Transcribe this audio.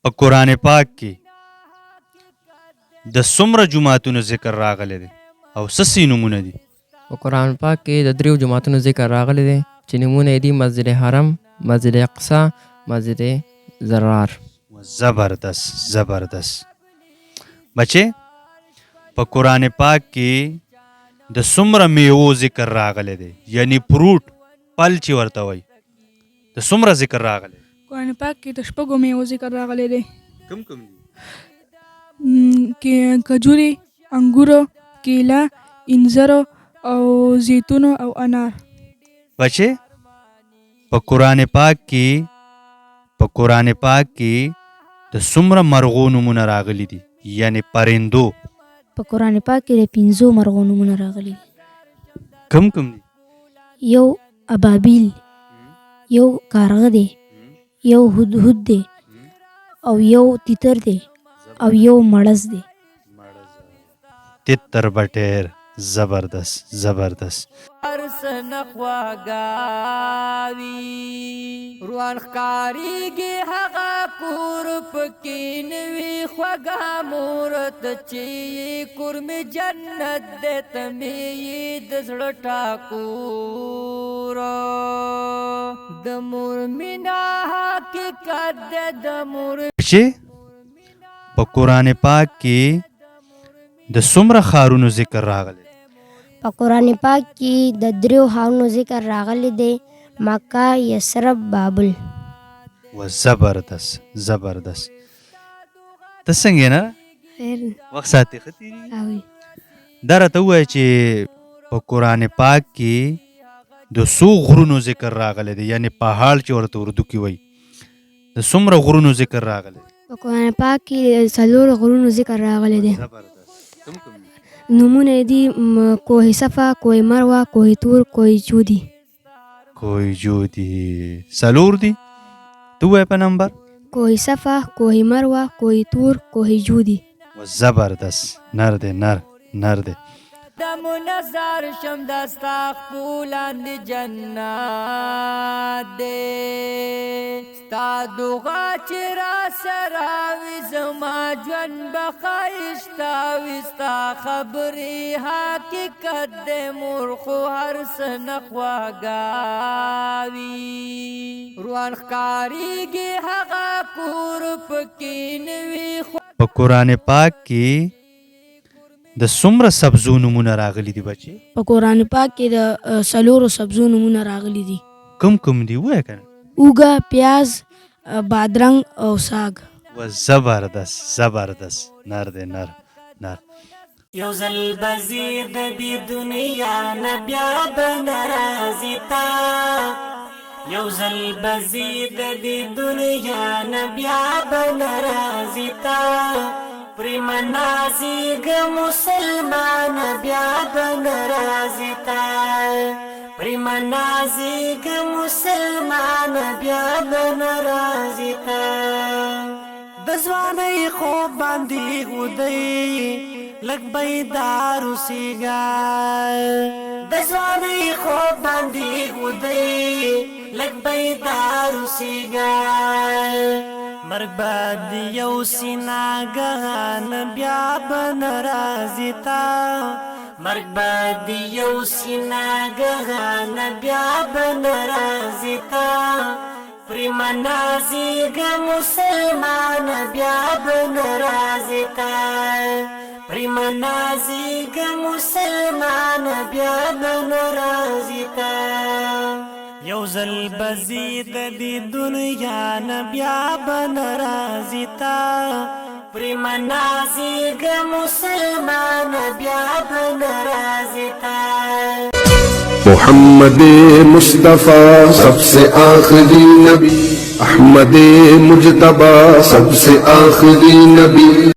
په قرآن پاک کې د څومره جوماتونو ذکر راغلی دی او څه څه نومونه دي؟ په قرآن پاک کې د دریو جوماتونو ذکر راغلی دی چې نومونه یې دي مسجد حرم، مسجد اقصی، مسجد ضرار. زبردست زبردست بچې، په قرآن پاک کې د څومره میوو ذکر راغلی دی، یعنی فروټ، پل چې ورته وایي، د څومره ذکر راغلی؟ قرآن پاک کې د شپږو میوو ذکر راغلی دی. کوم کوم دي؟ کجوري، انګور، کیله، انځر او زیتون او انار. بچې، په قرآن پاک کې د څومره مرغو نومونه راغلي دي، یعنی پرندو؟ په قرآن پاک کې د پنځو مرغو نومونه راغلي دي. کوم کوم دي؟ یو ابابیل، یو کارغه دی، یو هدهد دی او یو تیتر دی او یو مړز دی. تتر بټیر. زبردست زبردست. هر څه نه خواږه وي، روان ښکاریږي هغه کور پکې نه وي خوږه مور. ته چې کور مې جنت دی، ته مې یې د زړه ټاکور. د مور مینا حقیقت دی، د مور چې په قرآن پاک کې د څومره ښارونو ذکر راغلی؟ په قرآن پاک کې د دریو ښارونو ذکر راغلی دی: مکه، یثرب، بابل. و زبردست زبردست. ته څنګه یې نه؟ خیر. وخت ساعت ښه تېرېږي؟ اوی. دا راته ووایه چې په قرآن پاک کې د څو غرونو ذکر راغلی دی، یعنی پهاړ چې ورته اردو کې وایي، د څومره غرونو ذکر راغلی دی؟ په قرآن پاک کې د څلورو غرونو ذکر راغلی دی. زبردست، کوم کوم دي؟ نومونه یې دي کوه صفا، کوه مروه، کوه طور، کوه جودي. کوه جودي. څلور دي، ته ووایه په نمبر. کوه صفا، کوه مروه، کوه طور، کوه جودي. و زبردست، نر دی، نر نر دی. د منظر شم، د ستا خپو لاندې جنت دی. ستا دعا چې را سره وي، زما ژوند به ښایسته وي. ستا خبرې حقیقت دی، مور خو هر څه نه خواږه وي. روان ښکاریږي هغه کور پکې نه وي. په قرآن پاک کې د څومره سبزو نومونه راغلي دي بچي؟ په قرآن پاک کې د څلورو سبزو نومونه راغلي دي. کوم کوم دي، ووایه که نه. اوږه، پیاز، بادرنګ او ساګ. و زبردست زبردست، نر دی، نر نر. یو ځل به ځې د دې دنیا نه، بیا به نه راځې تا. یو ځل به ځې د دې دنیا نه، بیا به نه راځې تا. پرې مه نازېږه مسلمانه، بیا به نه راځې تا. پرې مه نازېږه مسلمانه، بیا به نه راځې تا. د ځوانۍ خوب باندې ودی، لږ بیدار اوسېږه. د ځوانۍ خوب باندې ودی، لږ بیدار اوسېږه. مرګ به دې یو سي ناګهان، بیا به نه راځې تا. مرګ به دې یو سي ناګهان، بیا به نه راځې تا. پرې مه نازېږه مسلمانه، بیا به نه راځې تا. پرې مه نازېږه مسلمانه، بیا به نه راځې تا. یو ځل به ځې د دې دنیا نه، بیا به نه راځې تا. پرې مه نازېږه مسلمانه، بیا به نه راځې تا. محمد مصطفیٰ سب سے آخری نبی، احمد مجتبیٰ سب سے آخری نبی.